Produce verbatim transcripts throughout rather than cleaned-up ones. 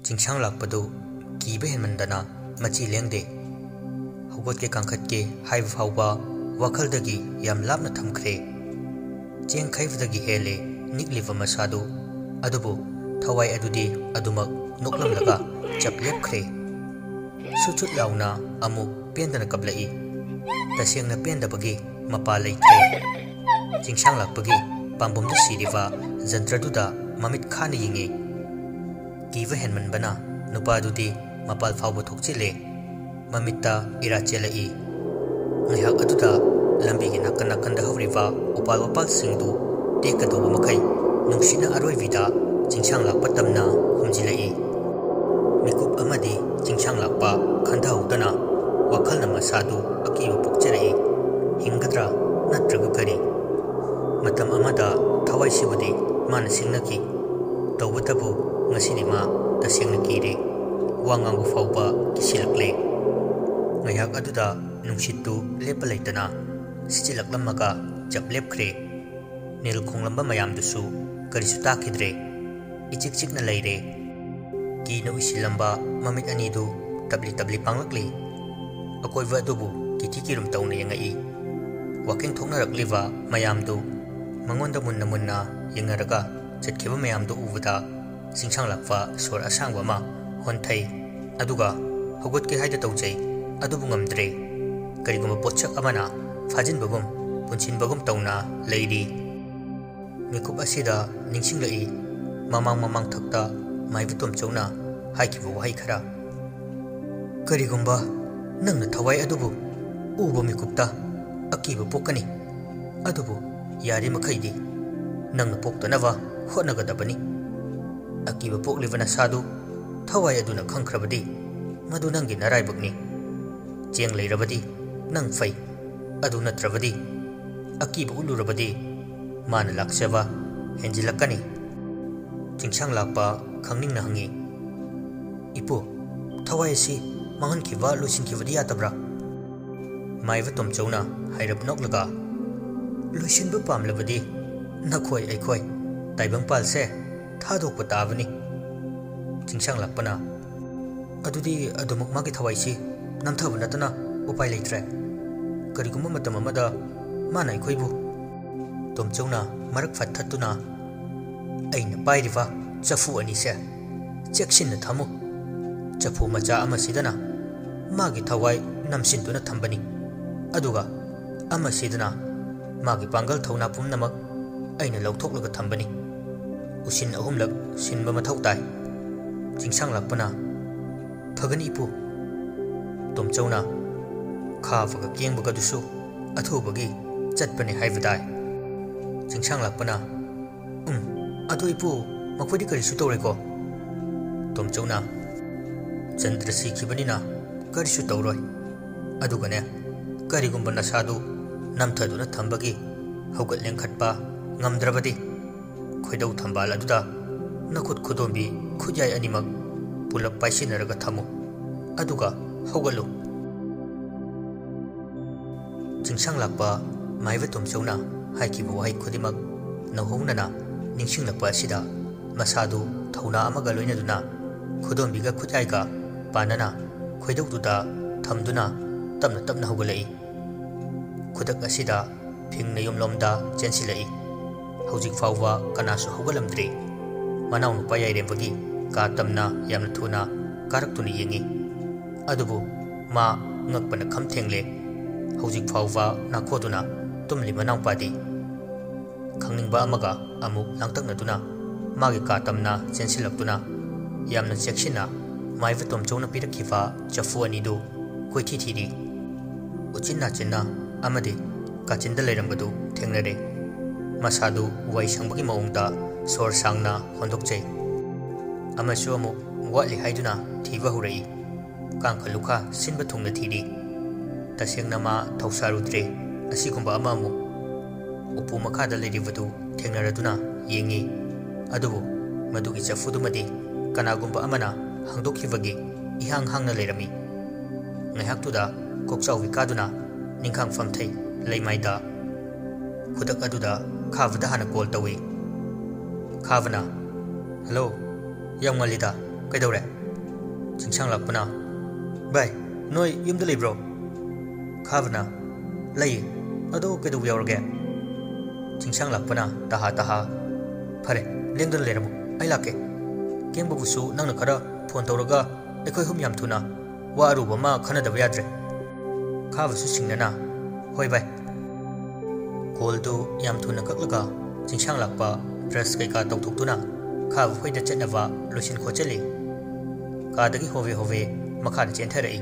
ꯆꯤꯡꯁꯥꯡ ꯂꯥꯛꯄꯗꯨ ꯀꯤꯕ ꯍꯦꯟꯃꯟꯗꯅ ꯃꯆꯤ ꯂꯦꯡꯗꯦ꯫ ꯍꯧꯒꯠꯀꯦ ꯀꯥꯡꯈꯠꯀꯦ ꯍꯥꯏꯕ ꯐꯥꯎꯕ ꯋꯥꯈꯜꯗꯒꯤ ꯌꯥꯝ ꯂꯥꯞꯅ ꯊꯝꯈ꯭ꯔꯦ꯫ ꯆꯦꯡ ꯈꯩꯕꯗꯒꯤ ꯍꯦꯜꯂꯦ ꯅꯤꯛꯂꯤꯕ ꯃꯁꯥꯗꯨ, ꯑꯗꯨꯕꯨ ꯊꯋꯥꯏ ꯑꯗꯨꯗꯤ ꯑꯗꯨꯃꯛ ꯅꯣꯛꯂꯝꯂꯒ ꯆꯞ ꯂꯦꯞꯈ꯭ꯔꯦ꯫ ꯁꯨꯠ ꯁꯨꯠ ꯂꯥꯎꯅ ꯑꯃꯨꯛ ꯄꯦꯟꯗꯅ ꯀꯞꯂꯛꯏ꯫ ꯇꯁꯦꯡꯅ ꯄꯦꯟꯗꯕꯒꯤ ꯃꯄꯥ ꯂꯩꯇ꯭ꯔꯦ꯫ ꯆꯤꯡꯁꯥꯡ ꯂꯥꯛꯄꯒꯤ ꯄꯥꯝꯕꯣꯝꯗ ꯁꯤꯔꯤꯕ ꯖꯟꯇ꯭ꯔꯗꯨꯗ ꯃꯃꯤꯠ ꯈꯥꯅ ꯌꯦꯡꯉꯤ꯫ ꯀꯤꯕ ꯍꯦꯟꯃꯟꯕꯅ ꯅꯨꯄꯥꯗꯨꯗꯤ ꯃꯄꯥꯜ ꯐꯥꯎꯕ ꯊꯣꯛꯆꯤꯜꯂꯦ꯫ ꯃꯃꯤꯠꯇ ꯏꯔꯥ ꯆꯦꯜꯂꯛꯏ꯫ ꯉꯥꯏꯍꯥꯛ ꯑꯗꯨꯗ ꯂꯝꯕꯤꯒꯤ ꯅꯥꯀꯟ ꯅꯥꯀꯟꯗ ꯍꯧꯔꯤꯕ ꯎꯄꯥꯜ ꯋꯥꯄꯥꯜꯁꯤꯡꯗꯨ ꯇꯦꯛꯀꯗꯧꯕ ꯃꯈꯩ ꯅꯨꯡꯁꯤꯠꯅ ꯑꯔꯣꯏꯕꯤꯗ ꯆꯤꯡꯁꯥꯡ ꯂꯥꯛꯄ ꯇꯝꯅ ꯍꯨꯝꯖꯤꯜꯂꯛꯏ꯫ ꯃꯤꯀꯨꯞ ꯑꯃꯗꯤ ꯆꯤꯡꯁꯥꯡ ꯂꯥꯛꯄ ꯈꯟꯊꯍꯧꯗꯅ ꯋꯥꯈꯜꯅ ꯃꯁꯥꯗꯨ ꯑꯀꯤꯕ ꯄꯣꯛꯆꯔꯛꯏ꯫ ꯍꯤꯡꯒꯗ꯭ꯔꯥ ꯅꯠꯇ꯭ꯔꯒ ꯀꯔꯤ? ꯃꯇꯝ ꯑꯃꯗ ꯊꯋꯥꯏꯁꯤꯕꯨꯗꯤ ꯃꯥꯅ ꯁꯤꯡꯅꯈꯤ꯫ ꯇꯧꯕꯇꯕꯨ ꯉꯁꯤꯗꯤ ꯃꯥ ꯇꯁꯦꯡꯅ ꯀꯤꯔꯦ꯫ ꯋꯥ ꯉꯥꯡꯕ ꯐꯥꯎꯕ ꯀꯤꯁꯤꯜꯂꯛꯂꯦ꯫ ꯉꯥꯏꯍꯥꯛ ꯑꯗꯨꯗ ꯅꯨꯡꯁꯤꯠꯇꯨ ꯂꯦꯞꯄ ꯂꯩꯇꯅ ꯁꯤꯠꯆꯤꯜꯂꯛꯂꯝꯃꯒ ꯆꯞ ꯂꯦꯞꯈ꯭ꯔꯦ꯫ ꯅꯤꯜ ꯈꯣꯡꯂꯝꯕ ꯃꯌꯥꯝꯗꯨꯁꯨ ꯀꯔꯤꯁꯨ ꯇꯥꯈꯤꯗ꯭ꯔꯦ꯫ ꯏꯆꯤꯛ ꯆꯤꯛꯅ ꯂꯩꯔꯦ꯫ ꯀꯤꯅ ꯎꯏꯁꯤꯜꯂꯝꯕ ꯃꯃꯤꯠ ꯑꯅꯤꯗꯨ ꯇꯞꯂꯤ ꯇꯞꯂꯤ ꯄꯥꯡꯂꯛꯂꯤ꯫ ꯑꯀꯣꯏꯕ ꯑꯗꯨꯕꯨ ꯀꯤꯊꯤ ꯀꯤꯔꯨꯝ ꯇꯧꯅ ꯌꯦꯡꯉꯛꯏ꯫ ꯋꯥꯀꯤꯡ ꯊꯣꯛꯅꯔꯛꯂꯤꯕ ꯃꯌꯥꯝꯗꯨ ꯃꯉꯣꯟꯗ ꯃꯨꯟꯅ ꯃꯨꯟꯅ ꯌꯦꯡꯅꯔꯒ ꯆꯠꯈꯤꯕ ꯃꯌꯥꯝꯗꯨ ꯎꯕꯗ ꯆꯤꯡꯁꯥꯡ ꯂꯥꯛꯄ ꯁꯣꯔ ꯑꯁꯥꯡꯕ ꯑꯃ ꯍꯣꯟꯊꯩ꯫ ꯑꯗꯨꯒ ꯍꯧꯒꯠꯀꯦ ꯍꯥꯏꯗ ꯇꯧꯖꯩ, ꯑꯗꯨꯕꯨ ꯉꯝꯗ꯭ꯔꯦ꯫ ꯀꯔꯤꯒꯨꯝꯕ ꯄꯣꯠꯁꯛ ꯑꯃꯅ ꯐꯥꯖꯤꯟꯕꯒꯨꯝ ꯄꯨꯟꯁꯤꯟꯕꯒꯨꯝ ꯇꯧꯅ ꯂꯩꯔꯤ꯫ ꯃꯤꯀꯨꯞ ꯑꯁꯤꯗ ꯅꯤꯡꯁꯤꯡꯂꯛꯏ, ꯃꯃꯥꯡ ꯃꯃꯥꯡ ꯊꯛꯇ ꯃꯥꯏꯕ ꯇꯣꯝꯆꯧꯅ ꯍꯥꯏꯈꯤꯕ ꯋꯥꯍꯩ ꯈꯔ꯫ "ꯀꯔꯤꯒꯨꯝꯕ ꯅꯪꯅ ꯊꯋꯥꯏ ꯑꯗꯨꯕꯨ ꯎꯕ ꯃꯤꯀꯨꯞꯇ ꯑꯀꯤꯕ ꯄꯣꯛꯀꯅꯤ, ꯑꯗꯨꯕꯨ ꯌꯥꯔꯤꯃꯈꯩꯗꯤ ꯅꯪꯅ ꯄꯣꯛꯇꯅꯕ ꯍꯣꯠꯅꯒꯗꯕꯅꯤ꯫ ꯑꯀꯤꯕ ꯄꯣꯛꯂꯤꯕ ꯅꯁꯥꯗꯨ ꯊꯋꯥꯏ ꯑꯗꯨꯅ ꯈꯪꯈ꯭ꯔꯕꯗꯤ ꯃꯗꯨ ꯅꯪꯒꯤ ꯅꯔꯥꯏꯕꯛꯅꯤ꯫ ꯆꯦꯡ ꯂꯩꯔꯕꯗꯤ ꯅꯪ ꯐꯩ, ꯑꯗꯨ ꯅꯠꯇ꯭ꯔꯕꯗꯤ ꯑꯀꯤꯕ ꯎꯠꯂꯨꯔꯕꯗꯤ ꯃꯥꯅ ꯂꯥꯛꯆꯕ ꯍꯦꯟꯖꯤꯜꯂꯛꯀꯅꯤ꯫" ꯆꯤꯡꯁꯥꯡ ꯂꯥꯛꯄ ꯈꯪꯅꯤꯡꯅ ꯍꯪꯉꯤ, "ꯏꯄꯨ, ꯊꯋꯥꯏ ꯑꯁꯤ ꯃꯥꯡꯍꯟꯈꯤꯕ ꯂꯣꯏꯁꯤꯟꯈꯤꯕꯗꯤ ꯌꯥꯗꯕ꯭ꯔꯥ?" ꯃꯥꯏꯕ ꯇꯣꯝꯆꯧꯅ ꯍꯥꯏꯔꯞ ꯅꯣꯛꯂꯒ, "ꯂꯣꯏꯁꯤꯟꯕ ꯄꯥꯝꯂꯕꯗꯤ ꯅꯈꯣꯏ ꯑꯩꯈꯣꯏ ꯇꯥꯏꯕꯪꯄꯥꯜꯁꯦ ꯊꯥꯗꯣꯛꯄ ꯇꯥꯕꯅꯤ꯫" ꯆꯤꯡꯁꯥꯡ ꯂꯥꯛꯄꯅ, "ꯑꯗꯨꯗꯤ ꯑꯗꯨꯃꯛ ꯃꯥꯒꯤ ꯊꯋꯥꯏꯁꯤ ꯅꯝꯊꯕ ꯅꯠꯇꯅ ꯎꯄꯥꯏ ꯂꯩꯇ꯭ꯔꯦ꯫ ꯀꯔꯤꯒꯨꯝꯕ ꯃꯇꯝ ꯑꯃꯗ ꯃꯥꯅ ꯑꯩꯈꯣꯏꯕꯨ..." ꯇꯣꯝꯆꯧꯅ ꯃꯔꯛ ꯐꯠꯊꯠꯇꯨꯅ, "ꯑꯩꯅ ꯄꯥꯏꯔꯤꯕ ꯆꯐꯨ ꯑꯅꯤꯁꯦ ꯆꯦꯛꯁꯤꯟꯅ ꯊꯝꯃꯨ꯫ ꯆꯐꯨ ꯃꯆꯥ ꯑꯃꯁꯤꯗꯅ ꯃꯥꯒꯤ ꯊꯋꯥꯏ ꯅꯝꯁꯤꯟꯗꯨꯅ ꯊꯝꯕꯅꯤ, ꯑꯗꯨꯒ ꯑꯃꯁꯤꯗꯅ ꯃꯥꯒꯤ ꯄꯥꯡꯒꯜ ꯊꯧꯅꯥ ꯄꯨꯝꯅꯃꯛ ꯑꯩꯅ ꯂꯧꯊꯣꯛꯂꯒ ꯊꯝꯕꯅꯤ꯫ ꯎꯁꯤꯟ ꯑꯍꯨꯝꯂꯛ ꯁꯤꯟꯕ ꯃꯊꯧ ꯇꯥꯏ꯫" ꯆꯤꯡꯁꯥꯡ ꯂꯥꯛꯄꯅ, "ꯐꯒꯅꯤ ꯏꯄꯨ꯫" ꯇꯣꯝꯆꯧꯅ, "ꯈꯥꯕꯒ ꯀꯦꯡꯕꯒꯗꯨꯁꯨ ꯑꯊꯨꯕꯒꯤ ꯆꯠꯄꯅꯤ ꯍꯥꯏꯕ ꯇꯥꯏ꯫" ꯆꯤꯡꯁꯥꯡ ꯂꯥꯛꯄꯅ, "ꯎꯝ, ꯑꯗꯨ ꯏꯄꯨ, ꯃꯈꯣꯏꯗꯤ ꯀꯔꯤꯁꯨ ꯇꯧꯔꯣꯏꯀꯣ?" ꯇꯣꯝꯆꯧꯅ, "ꯆꯟꯗ꯭ꯔ ꯁꯤꯈꯤꯕꯅꯤꯅ ꯀꯔꯤꯁꯨ ꯇꯧꯔꯣꯏ꯫ ꯑꯗꯨꯒꯅꯦ, ꯀꯔꯤꯒꯨꯝꯕ ꯅꯁꯥꯗꯨ ꯅꯝꯊꯗꯨꯅ ꯊꯝꯕꯒꯤ ꯍꯧꯒꯠ ꯂꯦꯡꯈꯠꯄ ꯉꯝꯗ꯭ꯔꯕꯗꯤ, ꯈꯣꯏꯗꯧ ꯊꯝꯕꯥꯜ ꯑꯗꯨꯗ ꯅꯈꯨꯠ ꯈꯨꯗꯣꯝꯕꯤ ꯈꯨꯠꯌꯥꯏ ꯑꯅꯤꯃꯛ ꯄꯨꯂꯞ ꯄꯥꯏꯁꯤꯟꯅꯔꯒ ꯊꯝꯃꯨ, ꯑꯗꯨꯒ ꯍꯧꯒꯠꯂꯨ꯫" ꯆꯤꯡꯁꯥꯡ ꯂꯥꯛꯄ ꯃꯥꯏꯕ ꯇꯣꯝꯆꯧꯅ ꯍꯥꯏꯈꯤꯕ ꯋꯥꯍꯩ ꯈꯨꯗꯤꯡꯃꯛ ꯅꯧꯍꯧꯅꯅ ꯅꯤꯡꯁꯤꯡꯂꯛꯄ ꯑꯁꯤꯗ, ꯃꯁꯥꯗꯨ ꯊꯧꯅꯥ ꯑꯃꯒ ꯂꯣꯏꯅꯗꯨꯅ ꯈꯨꯗꯣꯝꯕꯤꯒ ꯈꯨꯠꯌꯥꯏꯒ ꯄꯥꯟꯅꯅ ꯈꯣꯏꯗꯧꯗꯨꯗ ꯊꯝꯗꯨꯅ ꯇꯞꯅ ꯇꯞꯅ ꯍꯧꯒꯠꯂꯛꯏ꯫ ꯈꯨꯗꯛ ꯑꯁꯤꯗ ꯐꯤꯡꯅ ꯌꯨꯝꯂꯣꯝꯗ ꯆꯦꯟꯁꯤꯜꯂꯛꯏ꯫ ꯍꯧꯖꯤꯛ ꯐꯥꯎꯕ ꯀꯅꯥꯁꯨ ꯍꯧꯒꯠꯂꯝꯗ꯭ꯔꯤ꯫ ꯃꯅꯥꯎꯅꯨꯄꯥ ꯌꯥꯏꯔꯦꯝꯕꯒꯤ ꯀꯥ ꯇꯝꯅ ꯌꯥꯝꯅ ꯊꯨꯅ ꯀꯥꯔꯛꯇꯨꯅ ꯌꯦꯡꯉꯤ꯫ ꯑꯗꯨꯕꯨ ꯃꯥ ꯉꯛꯄꯅ ꯈꯝ ꯊꯦꯡꯂꯦ꯫ ꯍꯧꯖꯤꯛ ꯐꯥꯎꯕ ꯅꯥꯈꯣꯗꯨꯅ ꯇꯨꯝꯂꯤ ꯃꯅꯥꯎꯄꯥꯗꯤ꯫ ꯈꯪꯅꯤꯡꯕ ꯑꯃꯒ ꯑꯃꯨꯛ ꯂꯥꯡꯇꯛꯅꯗꯨꯅ ꯃꯥꯒꯤ ꯀꯥ ꯇꯝꯅ ꯆꯦꯟꯁꯤꯜꯂꯛꯇꯨꯅ ꯌꯥꯝꯅ ꯆꯦꯛꯁꯤꯟꯅ ꯃꯥꯏꯕ ꯇꯣꯝꯆꯧꯅ ꯄꯤꯔꯛꯈꯤꯕ ꯆꯐꯨ ꯑꯅꯤꯗꯨ ꯀꯣꯏꯊꯤ ꯊꯤꯔꯤ꯫ ꯎꯆꯤꯟ ꯅꯥꯆꯤꯟꯅ ꯑꯃꯗꯤ ꯀꯥꯆꯤꯟꯗ ꯂꯩꯔꯝꯕꯗꯨ ꯊꯦꯡꯅꯔꯦ꯫ ꯃꯁꯥꯗꯨ ꯋꯥꯏ ꯁꯪꯕꯒꯤ ꯃꯑꯣꯡꯗ ꯁꯣꯔ ꯁꯥꯡꯅ ꯍꯣꯟꯗꯣꯛꯆꯩ꯫ ꯑꯃꯁꯨ ꯑꯃꯨꯛ ꯋꯥꯠꯂꯤ ꯍꯥꯏꯗꯨꯅ ꯊꯤꯕ ꯍꯧꯔꯛꯏ꯫ ꯀꯥꯡꯈ ꯂꯨꯈꯥ ꯁꯤꯟꯕ ꯊꯨꯡꯅ ꯊꯤꯔꯤ꯫ ꯇꯁꯦꯡꯅ ꯃꯥ ꯊꯧꯁꯥꯔꯨꯗ꯭ꯔꯦ꯫ ꯑꯁꯤꯒꯨꯝꯕ ꯑꯃ ꯑꯃꯨꯛ ꯎꯄꯨ ꯃꯈꯥꯗ ꯂꯩꯔꯤꯕꯗꯨ ꯊꯦꯡꯅꯔꯗꯨꯅ ꯌꯦꯡꯉꯤ꯫ ꯑꯗꯨꯕꯨ ꯃꯗꯨꯒꯤ ꯆꯐꯨꯗꯨꯃꯗꯤ ꯀꯅꯥꯒꯨꯝꯕ ꯑꯃꯅ ꯍꯥꯡꯗꯣꯛꯈꯤꯕꯒꯤ ꯏꯍꯥꯡ ꯍꯥꯡꯅ ꯂꯩꯔꯝꯃꯤ꯫ ꯉꯥꯏꯍꯥꯛꯇꯨꯗ ꯀꯣꯛꯆꯥꯎꯕꯤ ꯀꯥꯗꯨꯅ ꯅꯤꯡꯈꯥꯡ ꯐꯝꯊꯩ ꯂꯩꯃꯥꯏꯗ꯫ ꯈꯨꯗꯛ ꯑꯗꯨꯗ ꯈꯥꯕꯗ ꯍꯥꯟꯅ ꯀꯣꯜ ꯇꯧꯏ꯫ ꯈꯥꯕꯅ, "ꯍꯜꯂꯣ, ꯌꯥꯝ ꯉꯜꯂꯤꯗ, ꯀꯩꯗꯧꯔꯦ?" ꯆꯤꯡꯁꯥꯡ ꯂꯥꯛꯄꯅ, "ꯚꯥꯏ, ꯅꯣꯏ ꯌꯨꯝꯗ ꯂꯩꯕ꯭ꯔꯣ?" ꯈꯥꯕꯅ, "ꯂꯩꯌꯦ, ꯑꯗꯣ ꯀꯩꯗꯧꯕ ꯌꯥꯎꯔꯒꯦ?" ꯆꯤꯡꯁꯥꯡ ꯂꯥꯛꯄꯅ ꯇꯍꯥ ꯇꯍꯥ, "ꯐꯔꯦ, ꯂꯦꯡꯗꯅ ꯂꯩꯔꯝꯃꯨ, ꯑꯩ ꯂꯥꯛꯀꯦ꯫ ꯀꯦꯡꯕꯕꯨꯁꯨ ꯅꯪꯅ ꯈꯔ ꯐꯣꯟ ꯇꯧꯔꯒ ꯑꯩꯈꯣꯏ ꯑꯍꯨꯝ ꯌꯥꯝ ꯊꯨꯅ ꯋꯥ ꯑꯔꯨꯕ ꯑꯃ ꯈꯟꯅꯗꯕ ꯌꯥꯗ꯭ꯔꯦ꯫" ꯈꯥꯕꯁꯨ ꯁꯤꯡꯅꯅ, "ꯍꯣꯏ ꯚꯥꯏ꯫" ꯀꯣꯜꯗꯨ ꯌꯥꯝ ꯊꯨꯅ ꯀꯛꯂꯒ ꯆꯤꯡꯁꯥꯡ ꯂꯥꯛꯄ ꯕ꯭ꯔꯁ ꯀꯩꯀꯥ ꯇꯧꯊꯣꯛꯇꯨꯅ ꯈꯥꯕ ꯍꯣꯏꯗ ꯆꯠꯅꯕ ꯂꯣꯏꯁꯤꯟ ꯈꯣꯠꯆꯜꯂꯤ꯫ ꯀꯥꯗꯒꯤ ꯍꯣꯕꯦ ꯍꯣꯕꯦ ꯃꯈꯥꯗ ꯆꯦꯟꯊꯔꯛꯏ꯫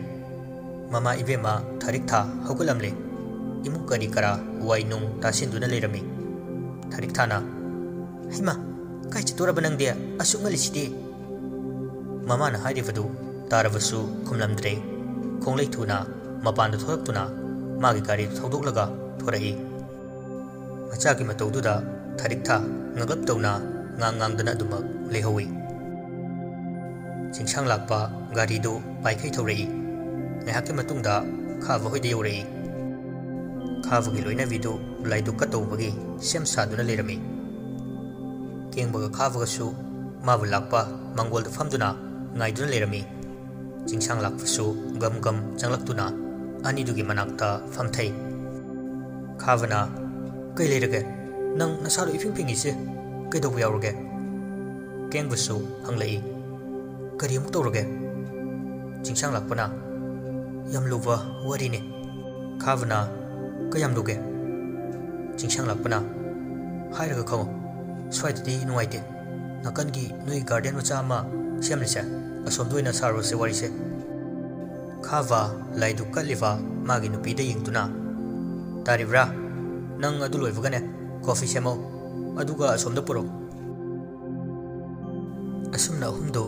ꯃꯃꯥ ꯏꯕꯦꯝꯃ ꯊꯥꯔꯤꯛ ꯊꯥ ꯍꯧꯒꯠꯂꯝꯂꯦ꯫ ꯏꯃꯨꯡ ꯀꯔꯤ ꯀꯔꯥ ꯋꯥꯏ ꯅꯨꯡ ꯇꯥꯁꯤꯟꯗꯨꯅ ꯂꯩꯔꯝꯃꯤ꯫ ꯊꯥꯔꯤꯛ ꯊꯥꯅ, "ꯍꯩꯃꯥ, ꯀꯥꯏ ꯆꯠꯇꯣꯔꯕ ꯅꯪꯗꯤ? ꯑꯁꯨꯛ ꯉꯜꯂꯤꯁꯤꯗꯤ?" ꯃꯃꯥꯅ ꯍꯥꯏꯔꯤꯕꯗꯨ ꯇꯥꯔꯕꯁꯨ ꯈꯨꯝꯂꯝꯗ꯭ꯔꯦ꯫ ꯈꯣꯡꯂꯩ ꯊꯨꯅ ꯃꯄꯥꯟꯗ ꯊꯣꯛꯂꯛꯇꯨꯅ ꯃꯥꯒꯤ ꯒꯥꯔꯤꯗꯨ ꯊꯧꯗꯣꯛꯂꯒ ꯊꯣꯔꯛꯏ꯫ ꯃꯆꯥꯒꯤ ꯃꯇꯧꯗꯨꯗ ꯊꯥꯔꯤꯛ ꯊꯥ ꯉꯛꯂꯞ ꯇꯧꯅ ꯉꯥꯡ ꯉꯥꯡꯗꯅ ꯑꯗꯨꯃꯛ ꯂꯩꯍꯧꯏ꯫ ꯆꯤꯡꯁꯥꯡ ꯂꯥꯛꯄ ꯒꯥꯔꯤꯗꯨ ꯄꯥꯏꯈꯩ ꯊꯧꯔꯛꯏ꯫ ꯉꯥꯏꯍꯥꯛꯀꯤ ꯃꯇꯨꯡꯗ ꯈꯥꯕ ꯍꯣꯏꯗ ꯌꯧꯔꯛꯏ꯫ ꯈꯥꯕꯒꯤ ꯂꯣꯏꯅꯕꯤꯗꯨ ꯂꯥꯏꯗꯨꯛ ꯀꯠꯇꯧꯕꯒꯤ ꯁꯦꯝ ꯁꯥꯗꯨꯅ ꯂꯩꯔꯝꯃꯤ꯫ ꯀꯦꯡꯕꯒ ꯈꯥꯕꯒꯁꯨ ꯃꯥꯕꯨ ꯂꯥꯛꯄ ꯃꯥꯡꯒꯣꯜꯗ ꯐꯝꯗꯨꯅ ꯉꯥꯏꯗꯨꯅ ꯂꯩꯔꯝꯃꯤ꯫ ꯆꯤꯡꯁꯥꯡ ꯂꯥꯛꯄꯁꯨ ꯒꯝ ꯒꯝ ꯆꯪꯂꯛꯇꯨꯅ ꯑꯅꯤꯗꯨꯒꯤ ꯃꯅꯥꯛꯇ ꯐꯝꯊꯩ꯫ ꯈꯥꯕꯅ, "ꯀꯩ ꯂꯩꯔꯒꯦ? ꯅꯪ ꯅꯁꯥꯗꯣ ꯏꯐꯤꯡ ꯐꯤꯡꯉꯤꯁꯦ ꯀꯩꯗꯧꯕ ꯌꯥꯎꯔꯒꯦ?" ꯀꯦꯡꯕꯁꯨ ꯍꯪꯂꯛꯏ, "ꯀꯔꯤ ꯑꯃꯨꯛ ꯇꯧꯔꯒꯦ?" ꯆꯤꯡꯁꯥꯡ ꯂꯥꯛꯄꯅ, "ꯌꯥꯝ ꯂꯨꯕ ꯋꯥꯔꯤꯅꯦ꯫" ꯈꯥꯕꯅ, "ꯀꯌꯥꯝ ꯂꯨꯒꯦ?" ꯆꯤꯡꯁꯥꯡ ꯂꯥꯛꯄꯅ, "ꯍꯥꯏꯔꯒ ꯈꯪꯉꯣ, ꯁ꯭ꯋꯥꯏꯗꯗꯤ ꯅꯨꯡꯉꯥꯏꯇꯦ꯫ ꯅꯥꯀꯟꯒꯤ ꯅꯣꯏ ꯒꯥꯔꯗꯦꯟ ꯃꯆꯥ ꯑꯃ ꯁꯦꯝꯂꯤꯁꯦ, ꯑꯁꯣꯝꯗ ꯑꯣꯏꯅ ꯁꯥꯔꯨꯔꯁꯦ ꯋꯥꯔꯤꯁꯦ꯫" ꯈꯥꯕ ꯂꯥꯏꯗꯨꯛ ꯀꯠꯂꯤꯕ ꯃꯥꯒꯤ ꯅꯨꯄꯤꯗ ꯌꯦꯡꯗꯨꯅ, "ꯇꯥꯔꯤꯕ꯭ꯔꯥ? ꯅꯪ ꯑꯗꯨ ꯂꯣꯏꯕꯒꯅꯦ ꯀꯣꯐꯤ ꯁꯦꯝꯃꯣ, ꯑꯗꯨꯒ ꯑꯁꯣꯝꯗ ꯄꯨꯔꯛꯑꯣ꯫" ꯑꯁꯨꯝꯅ ꯑꯍꯨꯝꯗꯨ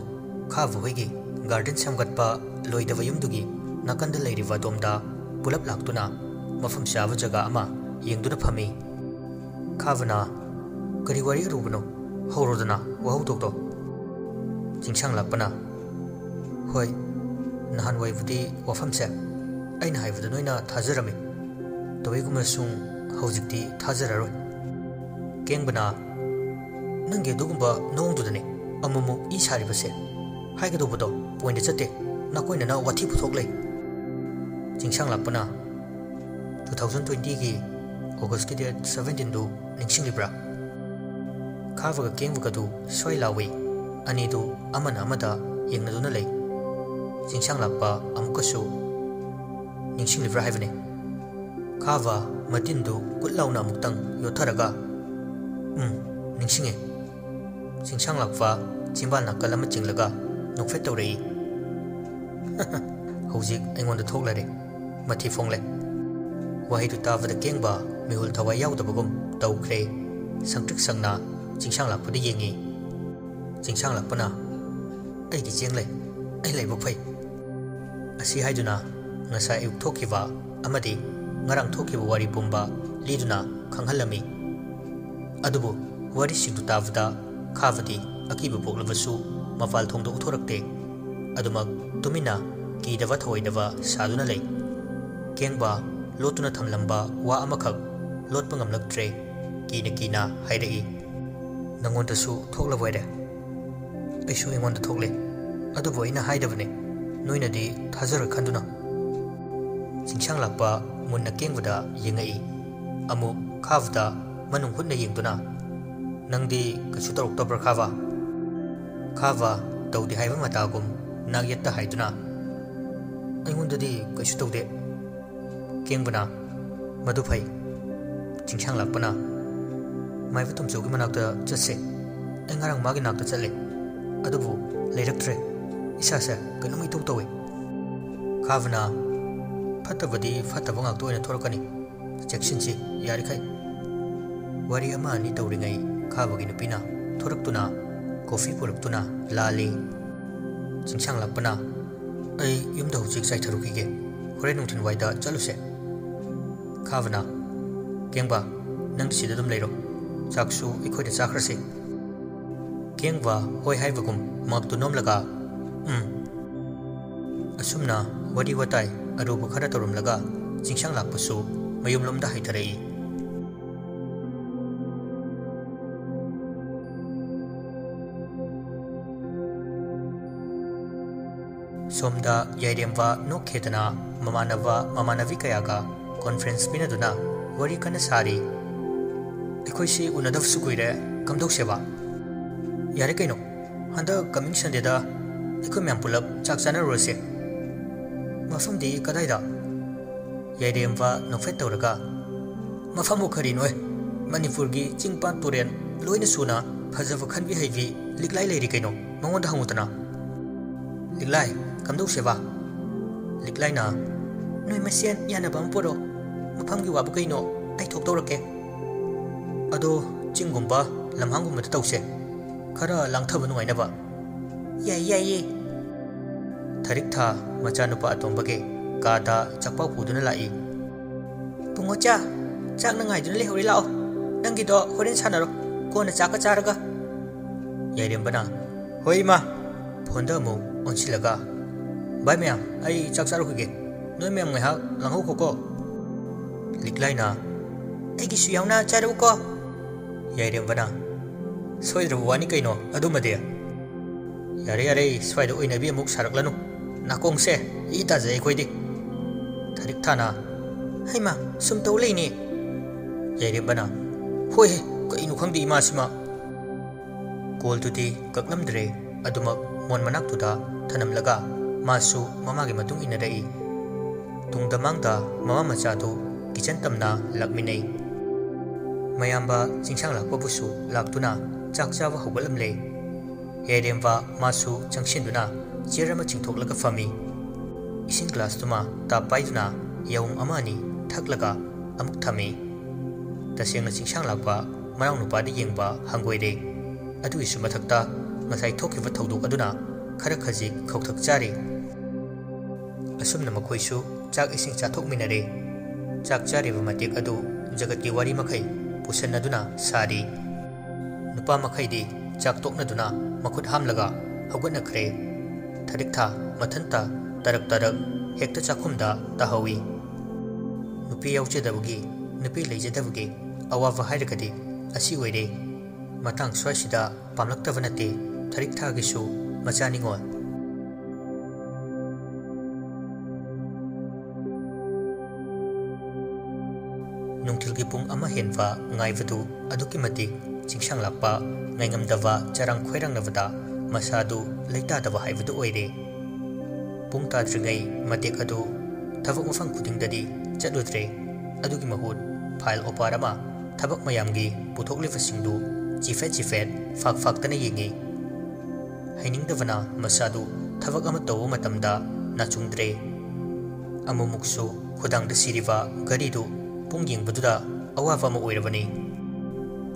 ꯈꯥꯕ ꯍꯣꯏꯒꯤ ꯒꯥꯔꯗꯦꯟ ꯁꯦꯝꯒꯠꯄ ꯂꯣꯏꯗꯕ ꯌꯨꯝꯗꯨꯒꯤ ꯅꯥꯀꯟꯗ ꯂꯩꯔꯤꯕ ꯑꯗꯣꯝꯗ ꯄꯨꯂꯞ ꯂꯥꯛꯇꯨꯅ ꯃꯐꯝ ꯆꯥꯕ ꯖꯒꯥ ꯑꯃ ꯌꯦꯡꯗꯨꯅ ꯐꯝꯃꯤ꯫ ꯈꯥꯕꯅ, "ꯀꯔꯤ ꯋꯥꯔꯤ ꯑꯔꯨꯕꯅꯣ? ꯍꯧꯔꯣꯗꯅ ꯋꯥꯍꯧꯗꯣꯛꯇꯣ꯫ ꯆꯤꯡꯁꯥꯡ ꯂꯥꯛꯄꯅ, "ꯍꯣꯏ, ꯅꯍꯥꯟꯋꯥꯏꯕꯨꯗꯤ ꯋꯥꯐꯝꯁꯦ ꯑꯩꯅ ꯍꯥꯏꯕꯗ ꯅꯣꯏꯅ ꯊꯥꯖꯔꯝꯃꯤ꯫ ꯇꯧꯏꯒꯨꯝꯕꯁꯨꯡ ꯍꯧꯖꯤꯛꯇꯤ ꯊꯥꯖꯔꯔꯣꯏ꯫" ꯀꯦꯡꯕꯅ, "ꯅꯪꯒꯤ ꯑꯗꯨꯒꯨꯝꯕ ꯅꯑꯣꯡꯗꯨꯗꯅꯦ ꯑꯃꯨꯛꯃꯨꯛ ꯏ ꯁꯥꯔꯤꯕꯁꯦ꯫ ꯍꯥꯏꯒꯗꯧꯕꯗꯣ ꯄꯣꯏꯟꯗ ꯆꯠꯇꯦ, ꯅꯥꯀꯣꯏꯅꯅ ꯋꯥꯊꯤ ꯄꯨꯊꯣꯛ ꯂꯩ꯫" ꯆꯤꯡꯁꯥꯡ ꯂꯥꯛꯄꯅ, "ꯇꯨ ꯊꯥꯎꯖꯟ ꯇ꯭ꯋꯦꯟꯇꯤꯒꯤ ꯑꯣꯒꯁꯀꯤ ꯗꯦꯠ ꯁꯕꯦꯟꯇꯤꯟꯗꯨ ꯅꯤꯡꯁꯤꯡꯂꯤꯕ꯭ꯔꯥ?" ꯈꯥꯕꯒ ꯀꯦꯡꯕꯒꯗꯨ ꯁ꯭ꯋꯥꯏ ꯂꯥꯎꯏ꯫ ꯑꯅꯤꯗꯨ ꯑꯃꯅ ꯑꯃꯗ ꯌꯦꯡꯅꯗꯨꯅ ꯂꯩ꯫ ꯆꯤꯡꯁꯥꯡ ꯂꯥꯛꯄ ꯑꯃꯨꯛꯀꯁꯨ, "ꯅꯤꯡꯁꯤꯡꯂꯤꯕ꯭ꯔꯥ ꯍꯥꯏꯕꯅꯦ?" ꯈꯥꯕ ꯃꯇꯤꯟꯗꯨ ꯀꯨꯠ ꯂꯥꯎꯅ ꯑꯃꯨꯛꯇꯪ ꯌꯣꯠꯊꯔꯒ, "ꯎꯝ, ꯅꯤꯡꯁꯤꯡꯉꯦ꯫" ꯆꯤꯡꯁꯥꯡ ꯂꯥꯛꯄ ꯆꯤꯝꯕꯥꯜ ꯅꯥꯀꯜ ꯑꯃ ꯆꯤꯡꯂꯒ ꯅꯣꯛꯐꯦꯠ ꯇꯧꯔꯛꯏ꯫ "ꯍꯧꯖꯤꯛ ꯑꯩꯉꯣꯟꯗ ꯊꯣꯛꯂꯔꯦ, ꯃꯊꯤ ꯐꯣꯡꯂꯦ꯫" ꯋꯥꯍꯩꯗꯨ ꯇꯥꯕꯗ ꯀꯦꯡꯕ ꯃꯤꯍꯨꯜ ꯊꯋꯥꯏ ꯌꯥꯎꯗꯕꯒꯨꯝ ꯇꯧꯈ꯭ꯔꯦ꯫ ꯁꯪꯇ꯭ꯔꯤꯛ ꯁꯪꯅ ꯆꯤꯡꯁꯥꯡ ꯂꯥꯛꯄꯗ ꯌꯦꯡꯉꯤ꯫ ꯆꯤꯡꯁꯥꯡ ꯂꯥꯛꯄꯅ, "ꯑꯩꯗꯤ ꯆꯦꯡ ꯂꯩ, ꯑꯩ ꯂꯥꯏꯕꯛ ꯐꯩ꯫" ꯑꯁꯤ ꯍꯥꯏꯗꯨꯅ ꯉꯁꯥꯏ ꯑꯌꯨꯛ ꯊꯣꯛꯈꯤꯕ ꯑꯃꯗꯤ ꯉꯔꯥꯡ ꯊꯣꯛꯈꯤꯕ ꯋꯥꯔꯤ ꯄꯨꯝꯕ ꯂꯤꯗꯨꯅ ꯈꯪꯍꯜꯂꯝꯃꯤ꯫ ꯑꯗꯨꯕꯨ ꯋꯥꯔꯤꯁꯤꯡꯗꯨ ꯇꯥꯕꯗ ꯈꯥꯕꯗꯤ ꯑꯀꯤꯕ ꯄꯣꯛꯂꯕꯁꯨ ꯃꯄꯥꯜ ꯊꯣꯡꯗ ꯎꯠꯊꯣꯔꯛꯇꯦ꯫ ꯑꯗꯨꯃꯛ ꯇꯨꯃꯤꯟꯅ ꯀꯤꯗꯕ ꯊꯧꯑꯣꯏꯗꯕ ꯁꯥꯗꯨꯅ ꯂꯩ꯫ ꯀꯦꯡꯕ ꯂꯣꯠꯇꯨꯅ ꯊꯝꯂꯝꯕ ꯋꯥ ꯑꯃꯈꯛ ꯂꯣꯠꯄ ꯉꯝꯂꯛꯇ꯭ꯔꯦ꯫ ꯀꯤꯅ ꯀꯤꯅ ꯍꯥꯏꯔꯛꯏ, "ꯅꯪꯉꯣꯟꯗꯁꯨ ꯊꯣꯛꯂꯕꯣꯏꯔꯦ?" "ꯑꯩꯁꯨ ꯑꯩꯉꯣꯟꯗ ꯊꯣꯛꯂꯦ, ꯑꯗꯨꯕꯨ ꯑꯩꯅ ꯍꯥꯏꯗꯕꯅꯦ, ꯅꯣꯏꯅꯗꯤ ꯊꯥꯖꯔꯣꯏ ꯈꯟꯗꯨꯅ꯫" ꯆꯤꯡꯁꯥꯡ ꯂꯥꯛꯄ ꯃꯨꯟꯅ ꯀꯦꯡꯕꯗ ꯌꯦꯡꯉꯛꯏ꯫ ꯑꯃꯨꯛ ꯈꯥꯕꯗ ꯃꯅꯨꯡ ꯍꯨꯠꯅ ꯌꯦꯡꯗꯨꯅ, "ꯅꯪꯗꯤ ꯀꯩꯁꯨ ꯇꯧꯔꯛꯇꯕ꯭ꯔꯥ, ꯈꯥꯕ?" ꯈꯥꯕ ꯇꯧꯗꯦ ꯍꯥꯏꯕ ꯃꯇꯥꯒꯨꯝ ꯅꯥꯛꯌꯦꯠꯇ ꯍꯥꯏꯗꯨꯅ, "ꯑꯩꯉꯣꯟꯗꯗꯤ ꯀꯩꯁꯨ ꯇꯧꯗꯦ꯫" ꯀꯦꯡꯕꯅ, "ꯃꯗꯨ ꯐꯩ꯫" ꯆꯤꯡꯁꯥꯡ ꯂꯥꯛꯄꯅ, "ꯃꯥꯏꯕ ꯇꯣꯝꯆꯧꯒꯤ ꯃꯅꯥꯛꯇ ꯆꯠꯁꯦ꯫ ꯑꯩ ꯉꯔꯥꯡ ꯃꯥꯒꯤ ꯅꯥꯛꯇ ꯆꯠꯂꯦ, ꯑꯗꯨꯕꯨ ꯂꯩꯔꯛꯇ꯭ꯔꯦ꯫ ꯏꯁꯥꯁꯦ ꯀꯩꯅꯣꯝ ꯏꯇꯧ ꯇꯧꯏ꯫" ꯈꯥꯕꯅ, "ꯐꯠꯇꯕꯗꯤ ꯐꯠꯇꯕ ꯉꯥꯛꯇ ꯑꯣꯏꯅ ꯊꯣꯔꯛꯀꯅꯤ꯫ ꯆꯦꯛꯁꯤꯟꯁꯤ ꯌꯥꯔꯤꯈꯩ꯫" ꯋꯥꯔꯤ ꯑꯃ ꯑꯅꯤ ꯇꯧꯔꯤꯉꯩ ꯈꯥꯕꯒꯤ ꯅꯨꯄꯤꯅ ꯊꯣꯔꯛꯇꯨꯅ ꯀꯣꯐꯤ ꯄꯨꯔꯛꯇꯨꯅ ꯂꯥꯜꯂꯤ꯫ ꯆꯤꯡꯁꯥꯡ ꯂꯥꯛꯄꯅ, "ꯑꯩ ꯌꯨꯝꯗ ꯍꯧꯖꯤꯛ ꯆꯥꯏꯊꯔꯨꯈꯤꯒꯦ, ꯍꯣꯔꯦꯟ ꯅꯨꯡꯊꯤꯜ ꯋꯥꯏꯗ ꯆꯠꯂꯨꯁꯦ꯫" ꯈꯥꯕꯅ, "ꯀꯦꯡꯕ, ꯅꯪꯗꯤ ꯁꯤꯗ ꯑꯗꯨꯝ ꯂꯩꯔꯣ, ꯆꯥꯛꯁꯨ ꯑꯩꯈꯣꯏꯗ ꯆꯥꯈ꯭ꯔꯁꯤ꯫" ꯀꯦꯡꯕ ꯍꯣꯏ ꯍꯥꯏꯕꯒꯨꯝ ꯃꯉꯛꯇꯨ ꯅꯣꯝꯂꯒ, "ꯎꯝ"꯫ ꯑꯁꯨꯝꯅ ꯋꯥꯔꯤ ꯋꯥꯇꯥꯏ ꯑꯔꯨꯕ ꯈꯔ ꯇꯧꯔꯝꯂꯒ ꯆꯤꯡꯁꯥꯡ ꯂꯥꯛꯄꯁꯨ ꯃꯌꯨꯝꯂꯣꯝꯗ ꯍꯥꯏꯊꯔꯛꯏ꯫ ꯁꯣꯝꯗ ꯌꯥꯏꯔꯦꯝꯕ ꯅꯣꯛꯈꯦꯗꯅ ꯃꯃꯥꯟꯅꯕ ꯃꯃꯥꯟꯅꯕꯤ ꯀꯌꯥꯒ conference ꯄꯤꯅꯗꯨꯅ ꯋꯥꯔꯤ ꯀꯟꯅ ꯁꯥꯔꯤ꯫ "ꯑꯩꯈꯣꯏꯁꯤ ꯎꯅꯗꯕꯁꯨ ꯀꯨꯏꯔꯦ, ꯀꯝꯗꯧꯁꯦꯕ?" "ꯌꯥꯔꯦ ꯀꯩꯅꯣ, ꯍꯟꯗꯛ coming Sundayꯗ ꯑꯩꯈꯣꯏ ꯃꯌꯥꯝ ꯄꯨꯂꯞ ꯆꯥꯛ ꯆꯥꯅꯔꯨꯔꯁꯦ꯫" "ꯃꯐꯝꯗꯤ ꯀꯗꯥꯏꯗ?" ꯌꯥꯏꯔꯦꯝꯕ ꯅꯣꯛꯐꯦꯠ ꯇꯧꯔꯒ, "ꯃꯐꯝꯕꯨ ꯀꯔꯤꯅꯣꯍꯦ? ꯃꯅꯤꯄꯨꯔꯒꯤ ꯆꯤꯡ ꯄꯥꯠ ꯇꯨꯔꯦꯜ ꯂꯣꯏꯅ ꯁꯨꯅ ꯐꯖꯕ ꯈꯟꯕꯤ ꯍꯩꯕꯤ ꯂꯤꯛꯂꯥꯏ ꯂꯩꯔꯤ ꯀꯩꯅꯣ, ꯃꯉꯣꯟꯗ ꯍꯪꯉꯨꯗꯅ꯫" "ꯂꯤꯛꯂꯥꯏ? ꯀꯝꯗꯧꯁꯦꯕ?" ꯂꯤꯛꯂꯥꯏꯅ, "ꯅꯣꯏ ꯃꯁꯦꯟ ꯌꯥꯅꯕ ꯑꯃ ꯄꯨꯔꯛꯑꯣ꯫ ꯃꯐꯝꯒꯤ ꯋꯥꯕꯨ ꯀꯩꯅꯣ, ꯑꯩ ꯊꯣꯛꯇꯧꯔꯛꯀꯦ꯫ ꯑꯗꯣ ꯆꯤꯡꯒꯨꯝꯕ ꯂꯝꯍꯥꯡꯒꯨꯝꯕꯗ ꯇꯧꯁꯦ꯫ ꯈꯔ ꯂꯥꯡꯊꯕ ꯅꯨꯡꯉꯥꯏꯅꯕ꯫" "ꯌꯥꯏ, ꯌꯥꯏꯌꯦ꯫" ꯊꯥꯔꯤꯛꯊꯥ ꯃꯆꯥꯅꯨꯄꯥ ꯑꯇꯣꯝꯕꯒꯤ ꯀꯥꯗ ꯆꯥꯛꯄꯥꯎ ꯄꯨꯗꯨꯅ ꯂꯥꯛꯏ꯫ "ꯕꯨꯡꯉꯣꯆꯥ, ꯆꯥꯛꯅ ꯉꯥꯏꯗꯨꯅ ꯂꯩꯍꯧꯔꯦ, ꯂꯥꯛꯑꯣ꯫ ꯅꯪꯒꯤꯗꯣ ꯍꯣꯔꯦꯟ ꯁꯥꯟꯅꯔꯣ, ꯀꯣꯟꯅ ꯆꯥꯛꯀ ꯆꯥꯔꯒ꯫" ꯌꯥꯏꯔꯦꯝꯕꯅ, "ꯍꯣꯏ ꯏꯃꯥ꯫" ꯐꯣꯟꯗ ꯑꯃꯨꯛ ꯑꯣꯟꯁꯤꯜꯂꯒ, "ꯚꯥꯏ ꯃꯌꯥꯝ, ꯑꯩ ꯆꯥꯛ ꯆꯥꯔꯨꯈꯤꯒꯦ꯫ ꯅꯣꯏ ꯃꯌꯥꯝ ꯉꯥꯏꯍꯥꯛ ꯂꯥꯡꯍꯧꯈꯣꯀꯣ꯫" ꯂꯤꯛꯂꯥꯏꯅ, "ꯑꯩꯒꯤꯁꯨ ꯌꯥꯎꯅ ꯆꯥꯔꯛꯎꯀꯣ꯫" ꯌꯥꯏꯔꯦꯝꯕꯅ, "ꯁꯣꯏꯗ꯭ꯔꯕ ꯋꯥꯅꯤ ꯀꯩꯅꯣ ꯑꯗꯨꯃꯗꯤ꯫" "ꯌꯥꯔꯦ, ꯌꯥꯔꯦ, ꯁ꯭ꯋꯥꯏꯗ ꯑꯣꯏꯅꯕꯤ ꯑꯃꯨꯛ ꯁꯥꯔꯛꯂꯅꯨ꯫ ꯅꯥꯀꯣꯡꯁꯦ ꯏ ꯇꯥꯖꯩ ꯑꯩꯈꯣꯏꯗꯤ꯫" ꯊꯥꯔꯤꯛꯊꯥꯅ, "ꯍꯩꯃꯥ, ꯁꯨꯝ ꯇꯧ ꯂꯩꯅꯦ꯫" ꯌꯥꯏꯔꯦꯝꯕꯅ, "ꯍꯣꯏꯍꯦ, ꯀꯩꯅꯣ ꯈꯪꯗꯦ ꯏꯃꯥꯁꯤꯃ꯫" ꯀꯣꯜꯗꯨꯗꯤ ꯀꯛꯂꯝꯗ꯭ꯔꯦ꯫ ꯑꯗꯨꯃꯛ ꯃꯣꯟ ꯃꯅꯥꯛꯇꯨꯗ ꯊꯅꯝꯂꯒ ꯃꯥꯁꯨ ꯃꯃꯥꯒꯤ ꯃꯇꯨꯡ ꯏꯟꯅꯔꯛꯏ꯫ ꯇꯨꯡꯗ ꯃꯥꯡꯗ ꯃꯃꯥ ꯃꯆꯥꯗꯨ ꯀꯤꯆꯟ ꯇꯝꯅ ꯂꯥꯛꯃꯤꯟꯅꯩ꯫ ꯃꯌꯥꯝꯕ ꯆꯤꯡꯁꯥꯡ ꯂꯥꯛꯄꯕꯨꯁꯨ ꯂꯥꯛꯇꯨꯅ ꯆꯥꯛ ꯆꯥꯕ ꯍꯧꯒꯠꯂꯝꯂꯦ꯫ ꯌꯥꯏꯔꯦꯝꯕ ꯃꯥꯁꯨ ꯆꯪꯁꯤꯟꯗꯨꯅ ꯆꯤꯌꯔ ꯑꯃ ꯆꯤꯡꯊꯣꯛꯂꯒ ꯐꯝꯃꯤ꯫ ꯏꯁꯤꯡ ꯒ꯭ꯂꯥꯁꯇꯨꯃ ꯇꯥꯞ ꯄꯥꯏꯗꯨꯅ ꯌꯥꯍꯨꯝ ꯑꯃ ꯑꯅꯤ ꯊꯛꯂꯒ ꯑꯃꯨꯛ ꯊꯝꯃꯤ꯫ ꯇꯁꯦꯡꯅ ꯆꯤꯡꯁꯥꯡ ꯂꯥꯛꯄ ꯃꯅꯥꯎ ꯅꯨꯄꯥꯗ ꯌꯦꯡꯕ ꯍꯪꯒꯣꯏꯔꯦ꯫ ꯑꯗꯨꯒꯤꯁꯨ ꯃꯊꯛꯇ ꯉꯁꯥꯏ ꯊꯣꯛꯈꯤꯕ ꯊꯧꯗꯣꯛ ꯑꯗꯨꯅ ꯈꯔ ꯈꯖꯤꯛ ꯈꯧꯇꯛ ꯆꯥꯔꯤ꯫ ꯑꯁꯨꯝꯅ ꯃꯈꯣꯏꯁꯨ ꯆꯥꯛ ꯏꯁꯤꯡ ꯆꯥꯊꯣꯛꯃꯤꯟꯅꯔꯦ꯫ ꯆꯥꯛ ꯆꯥꯔꯤꯕ ꯃꯇꯦꯛ ꯑꯗꯨ ꯖꯒꯠꯀꯤ ꯋꯥꯔꯤ ꯃꯈꯩ ꯄꯨꯁꯟꯅꯗꯨꯅ ꯁꯥꯔꯤ꯫ ꯅꯨꯄꯥ ꯃꯈꯩꯗꯤ ꯆꯥꯛ ꯇꯣꯛꯅꯗꯨꯅ ꯃꯈꯨꯠ ꯍꯥꯝꯂꯒ ꯍꯧꯒꯠꯅꯈ꯭ꯔꯦ꯫ ꯊꯔꯤꯛꯊꯥ ꯃꯊꯟꯇ ꯇꯔꯛ ꯇꯔꯛ ꯍꯦꯛꯇ ꯆꯥꯛꯈꯨꯝꯗ ꯇꯥꯍꯧꯏ꯫ ꯅꯨꯄꯤ ꯌꯥꯎꯖꯗꯕꯒꯤ, ꯅꯨꯄꯤ ꯂꯩꯖꯗꯕꯒꯤ ꯑꯋꯥꯕ ꯍꯥꯏꯔꯒꯗꯤ ꯑꯁꯤ ꯑꯣꯏꯔꯦ꯫ ꯃꯇꯥꯡ ꯁ꯭ꯋꯥꯏꯁꯤꯗ ꯄꯥꯝꯂꯛꯇꯕ ꯅꯠꯇꯦ ꯊꯔꯤꯛꯊꯥꯒꯤꯁꯨ ꯃꯆꯥ ꯅꯤꯉꯣꯜ꯫ ꯅꯨꯡꯊꯤꯜꯒꯤ ꯄꯨꯡ ꯑꯃ ꯍꯦꯟꯕ ꯉꯥꯏꯕꯗꯨ ꯑꯗꯨꯛꯀꯤ ꯃꯇꯤꯛ ꯆꯤꯡꯁꯥꯡ ꯂꯥꯛꯄ ꯉꯥꯏꯉꯝꯗꯕ ꯆꯔꯥꯡ ꯈꯣꯏꯔꯥꯡꯅꯕꯗ ꯃꯁꯥꯗꯨ ꯂꯩꯇꯥꯗꯕ ꯍꯥꯏꯕꯗꯨ ꯑꯣꯏꯔꯦ꯫ ꯄꯨꯡ ꯇꯥꯗ꯭ꯔꯤꯉꯩ ꯃꯇꯦꯛ ꯑꯗꯨ ꯊꯕꯛ ꯃꯐꯝ ꯈꯨꯗꯤꯡꯗꯗꯤ ꯆꯠꯂꯨꯗ꯭ꯔꯦ꯫ ꯑꯗꯨꯒꯤ ꯃꯍꯨꯠ ꯐꯥꯏꯜ ꯑꯣꯄꯥꯔ ꯑꯃ ꯊꯕꯛ ꯃꯌꯥꯝꯒꯤ ꯄꯨꯊꯣꯛꯂꯤꯕꯁꯤꯡꯗꯨ ꯆꯤꯐꯦꯠ ꯆꯤꯐꯦꯠ ꯐꯥꯛ ꯐꯥꯛꯇꯅ ꯌꯦꯡꯉꯤ꯫ ꯍꯩꯅꯤꯡꯗꯕꯅ ꯃꯁꯥꯗꯨ ꯊꯕꯛ ꯑꯃ ꯇꯧꯕ ꯃꯇꯝꯗ ꯅꯥꯆꯨꯡꯗ꯭ꯔꯦ꯫ ꯑꯃꯨꯛꯃꯨꯛꯁꯨ ꯈꯨꯗꯥꯡꯗ ꯁꯤꯔꯤꯕ ꯘꯔꯤꯗꯨ ꯄꯨꯡ ꯌꯦꯡꯕꯗꯨꯗ ꯑꯋꯥꯕ ꯑꯃ ꯑꯣꯏꯔꯕꯅꯤ꯫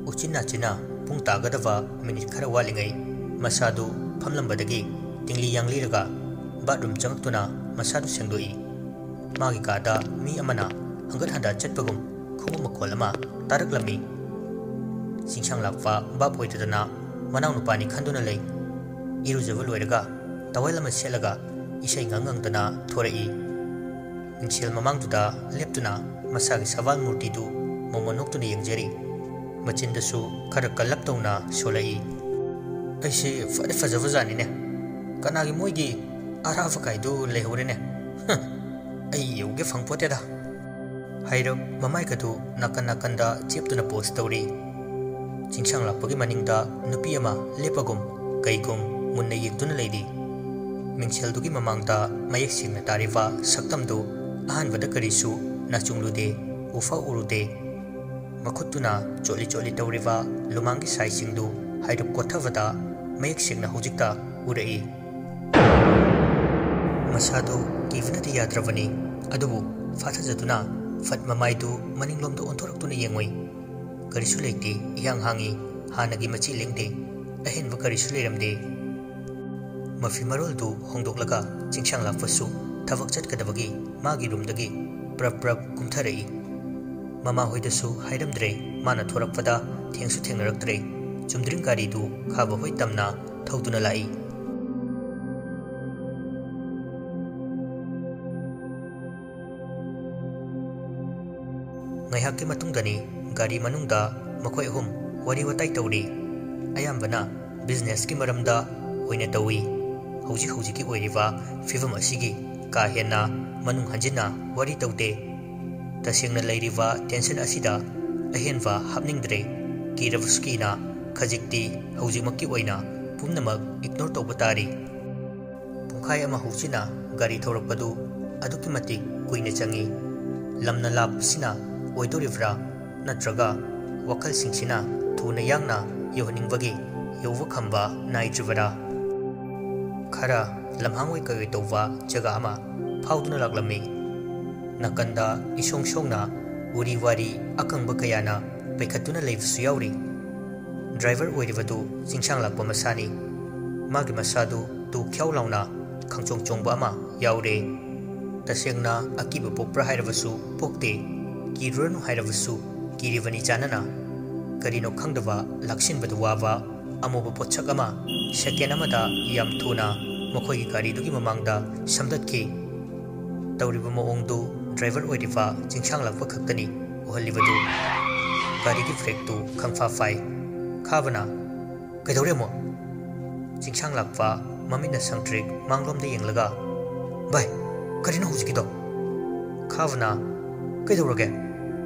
ꯎꯆꯤꯟ ꯅꯥꯆꯤꯟꯅ ꯄꯨꯡ ꯇꯥꯒꯗꯕ ꯃꯤꯅꯤꯠ ꯈꯔ ꯋꯥꯠꯂꯤꯉꯩ ꯃꯁꯥꯗꯨ ꯐꯝꯂꯝꯕꯗꯒꯤ ꯇꯤꯡꯂꯤ ꯌꯥꯡꯂꯤꯔꯒ ꯕꯥꯠꯔꯨꯝ ꯆꯪꯉꯛꯇꯨꯅ ꯃꯁꯥꯗꯨ ꯁꯦꯡꯗꯣꯛꯏ꯫ ꯃꯥꯒꯤ ꯀꯥꯗ ꯃꯤ ꯑꯃꯅ ꯍꯪꯒꯠ ꯍꯟꯗ ꯆꯠꯄꯒꯨꯝ ꯈꯣꯡꯎꯞ ꯃꯈꯣꯜ ꯑꯃ ꯇꯥꯔꯛꯂꯝꯃꯤ꯫ ꯆꯤꯡꯁꯥꯡ ꯂꯥꯛꯄ ꯚꯥꯞ ꯑꯣꯏꯗꯗꯅ ꯃꯅꯥꯎꯅꯨꯄꯥꯅꯤ ꯈꯟꯗꯨꯅ ꯂꯩ꯫ ꯏꯔꯨꯖꯕ ꯂꯣꯏꯔꯒ ꯇꯋꯦꯜ ꯑꯃ ꯁꯦꯠꯂꯒ ꯏꯁꯩ ꯉꯪ ꯉꯪꯗꯅ ꯊꯣꯔꯛꯏ꯫ ꯃꯤꯡꯁꯦꯜ ꯃꯃꯥꯡꯗꯨꯗ ꯂꯦꯞꯇꯨꯅ ꯃꯁꯥꯒꯤ ꯁꯕꯥꯜ ꯃꯨꯔꯇꯤꯗꯨ ꯃꯣꯃꯣꯟ ꯅꯣꯛꯇꯨꯅ ꯌꯦꯡꯖꯔꯤ꯫ ꯃꯆꯤꯟꯗꯁꯨ ꯈꯔ ꯀꯜꯂꯞ ꯇꯧꯅ ꯁꯣꯜꯂꯛꯏ꯫ "ꯑꯩꯁꯦ ꯐꯗꯤ ꯐꯖꯕꯖꯥꯠꯅꯤꯅꯦ꯫ ꯀꯅꯥꯒꯤ ꯃꯣꯏꯒꯤ ꯑꯔꯥꯕ ꯀꯥꯏꯗꯨ ꯂꯩꯍꯧꯔꯦꯅꯦ꯫ ꯍ, ꯑꯩ ꯌꯧꯒꯦ ꯐꯪꯄꯣꯠꯇꯦꯗ"꯫ ꯍꯩꯔꯞ ꯃꯃꯥꯏꯒꯗꯨ ꯅꯥꯀꯟ ꯅꯥꯀꯟꯗ ꯆꯦꯞꯇꯨꯅ ꯄꯣꯁ ꯇꯧꯔꯤ꯫ ꯆꯤꯡꯁꯥꯡ ꯂꯥꯛꯄꯒꯤ ꯃꯅꯤꯡꯗ ꯅꯨꯄꯤ ꯑꯃ ꯂꯦꯞꯄꯒꯨꯝ ꯀꯩꯒꯨꯝ ꯃꯨꯟꯅ ꯌꯦꯡꯗꯨꯅ ꯂꯩꯔꯤ꯫ ꯃꯤꯡꯁꯦꯜꯗꯨꯒꯤ ꯃꯃꯥꯡꯗ ꯃꯌꯦꯛ ꯁꯦꯡꯅ ꯇꯥꯔꯤꯕ ꯁꯛꯇꯝꯗꯨ ꯑꯍꯥꯟꯕꯗ ꯀꯔꯤꯁꯨ ꯅꯥꯆꯨꯡꯂꯨꯗꯦ, ꯎꯐꯥꯎ ꯎꯔꯨꯗꯦ꯫ ꯃꯈꯨꯠꯇꯨꯅ ꯆꯣꯠꯂꯤ ꯆꯣꯠꯂꯤ ꯇꯧꯔꯤꯕ ꯂꯨꯃꯥꯡꯒꯤ ꯁꯥꯏꯁꯤꯡꯗꯨ ꯍꯥꯏꯔꯞ ꯀꯣꯠꯊꯕꯗ ꯃꯌꯦꯛ ꯁꯦꯡꯅ ꯍꯧꯖꯤꯛꯇ ꯎꯔꯛꯏ꯫ ꯃꯁꯥꯗꯨ ꯀꯤꯕꯅꯗꯤ ꯌꯥꯗ꯭ꯔꯕꯅꯤ, ꯑꯗꯨꯕꯨ ꯐꯥꯊꯖꯗꯨꯅ ꯐꯠ ꯃꯃꯥꯏꯗꯨ ꯃꯅꯤꯡꯂꯣꯝꯗ ꯑꯣꯟꯊꯣꯔꯛꯇꯨꯅ ꯌꯦꯡꯉꯨꯏ꯫ ꯀꯔꯤꯁꯨ ꯂꯩꯇꯦ, ꯏꯍꯥꯡ ꯍꯥꯡꯏ꯫ ꯍꯥꯟꯅꯒꯤ ꯃꯆꯤ ꯂꯦꯡꯗꯦ꯫ ꯑꯍꯦꯟꯕ ꯀꯔꯤꯁꯨ ꯂꯩꯔꯝꯗꯦ꯫ ꯃꯐꯤ ꯃꯔꯣꯜꯗꯨ ꯍꯣꯡꯗꯣꯛꯂꯒ ꯆꯤꯡꯁꯥꯡ ꯂꯥꯛꯄꯁꯨ ꯊꯕꯛ ꯆꯠꯀꯗꯕꯒꯤ ꯃꯥꯒꯤ ꯔꯨꯝꯗꯒꯤ ꯄ꯭ꯔꯞ ꯄ꯭ꯔꯞ ꯀꯨꯝꯊꯔꯛꯏ꯫ ꯃꯃꯥꯍꯣꯏꯗꯁꯨ ꯍꯥꯏꯔꯝꯗ꯭ꯔꯦ, ꯃꯥꯅ ꯊꯣꯔꯛꯄꯗ ꯊꯦꯡꯁꯨ ꯊꯦꯡꯅꯔꯛꯇ꯭ꯔꯦ꯫ ꯆꯨꯝꯗ꯭ꯔꯤꯡ ꯒꯥꯔꯤꯗꯨ ꯈꯥꯕ ꯍꯣꯏ ꯇꯝꯅ ꯊꯧꯗꯨꯅ ꯂꯥꯛꯏ꯫ ꯉꯥꯏꯍꯥꯛꯀꯤ ꯃꯇꯨꯡꯗꯅꯤ ꯒꯥꯔꯤ ꯃꯅꯨꯡꯗ ꯃꯈꯣꯏ ꯑꯍꯨꯝ ꯋꯥꯔꯤ ꯋꯥꯇꯥꯏ ꯇꯧꯔꯤ꯫ ꯑꯌꯥꯝꯕꯅ ꯕꯤꯖꯤꯅꯦꯁꯀꯤ ꯃꯔꯝꯗ ꯑꯣꯏꯅ ꯇꯧꯏ꯫ ꯍꯧꯖꯤꯛ ꯍꯧꯖꯤꯛꯀꯤ ꯑꯣꯏꯔꯤꯕ ꯐꯤꯕꯝ ꯑꯁꯤꯒꯤ ꯀꯥ ꯍꯦꯟꯅ ꯃꯅꯨꯡ ꯍꯟꯖꯤꯟꯅ ꯋꯥꯔꯤ ꯇꯧꯗꯦ꯫ ꯇꯁꯦꯡꯅ ꯂꯩꯔꯤꯕ ꯇꯦꯟꯁꯟ ꯑꯁꯤꯗ ꯑꯍꯦꯟꯕ ꯍꯥꯞꯅꯤꯡꯗ꯭ꯔꯦ꯫ ꯀꯤꯔꯕꯁꯨ ꯀꯤꯅ ꯈꯖꯤꯛꯇꯤ ꯍꯧꯖꯤꯛꯃꯛꯀꯤ ꯑꯣꯏꯅ ꯄꯨꯝꯅꯃꯛ ꯏꯒꯅꯣꯔ ꯇꯧꯕ ꯇꯥꯔꯤ꯫ ꯄꯨꯡꯈꯥꯏ ꯑꯃ ꯍꯧꯖꯤꯟꯅ ꯒꯥꯔꯤ ꯊꯧꯔꯛꯄꯗꯨ ꯑꯗꯨꯛꯀꯤ ꯃꯇꯤꯛ ꯀꯨꯏꯅ ꯆꯪꯏ꯫ ꯂꯝꯅ ꯂꯥꯞꯄꯁꯤꯅ ꯑꯣꯏꯗꯣꯔꯤꯕ꯭ꯔꯥ? ꯅꯠꯇ꯭ꯔꯒ ꯋꯥꯈꯜꯁꯤꯡꯁꯤꯅ ꯊꯨꯅ ꯌꯥꯡꯅ ꯌꯧꯍꯟꯅꯤꯡꯕꯒꯤ ꯌꯧꯕ ꯈꯝꯕ ꯅꯥꯏꯗ꯭ꯔꯤꯕꯔꯥ? ꯈꯔ ꯂꯝꯍꯥꯡ ꯑꯣꯏ ꯀꯩ ꯑꯣꯏ ꯇꯧꯕ ꯖꯒꯥ ꯑꯃ ꯐꯥꯎꯗꯨꯅ ꯂꯥꯛꯂꯝꯃꯤ꯫ ꯅꯥꯀꯟꯗ ꯏꯁꯣꯡ ꯁꯣꯡꯅ ꯎꯔꯤ ꯋꯥꯔꯤ ꯑꯀꯪꯕ ꯀꯌꯥꯅ ꯄꯩꯈꯠꯇꯨꯅ ꯂꯩꯕꯁꯨ ꯌꯥꯎꯔꯤ꯫ ꯗ꯭ꯔꯥꯏꯚꯔ ꯑꯣꯏꯔꯤꯕꯗꯨ ꯆꯤꯡꯁꯥꯡ ꯂꯥꯛꯄ ꯃꯁꯥꯅꯤ꯫ ꯃꯥꯒꯤ ꯃꯁꯥꯗꯨ ꯇꯨ ꯈ꯭ꯌꯥꯎ ꯂꯥꯎꯅ ꯈꯪꯆꯣꯡ ꯆꯣꯡꯕ ꯑꯃ ꯌꯥꯎꯔꯦ꯫ ꯇꯁꯦꯡꯅ ꯑꯀꯤꯕ ꯄꯣꯛꯄ꯭ꯔꯥ ꯍꯥꯏꯔꯕꯁꯨ ꯄꯣꯛꯇꯦ, ꯀꯤꯔꯨꯔꯅꯨ ꯍꯥꯏꯔꯕꯁꯨ ꯀꯤꯔꯤꯕꯅꯤ ꯆꯥꯅꯅ꯫ ꯀꯔꯤꯅꯣ ꯈꯪꯗꯕ ꯂꯥꯛꯁꯤꯟꯕꯗ ꯋꯥꯕ ꯑꯃꯨꯕ ꯄꯣꯠꯁꯛ ꯑꯃ ꯁꯦꯀꯦꯟ ꯑꯃꯗ ꯌꯥꯝ ꯊꯨꯅ ꯃꯈꯣꯏꯒꯤ ꯒꯥꯔꯤꯗꯨꯒꯤ ꯃꯃꯥꯡꯗ ꯁꯝꯗꯠꯈꯤ꯫ ꯇꯧꯔꯤꯕ ꯃꯑꯣꯡꯗꯨ ꯗ꯭ꯔꯥꯏꯚꯔ ꯑꯣꯏꯔꯤꯕ ꯆꯤꯡꯁꯥꯡ ꯂꯥꯛꯄ ꯈꯛꯇꯅꯤ ꯎꯍꯜꯂꯤꯕꯗꯨ꯫ ꯒꯥꯔꯤꯒꯤ ꯕ꯭ꯔꯦꯛꯇꯨ ꯈꯪꯐꯥ ꯐꯥꯏ꯫ ꯈꯥꯕꯅ, "ꯀꯩꯗꯧꯔꯦ ꯑꯃꯨꯛ?" ꯆꯤꯡꯁꯥꯡ ꯂꯥꯛꯄ ꯃꯃꯤꯠꯅ ꯁꯪꯇ꯭ꯔꯤꯛ ꯃꯥꯡꯂꯣꯝꯗ ꯌꯦꯡꯂꯒ, "ꯚꯥꯏ, ꯀꯔꯤꯅꯣ ꯍꯧꯖꯤꯛꯀꯤꯗꯣ?" ꯈꯥꯕꯅ, "ꯀꯩꯗꯧꯔꯒꯦ?"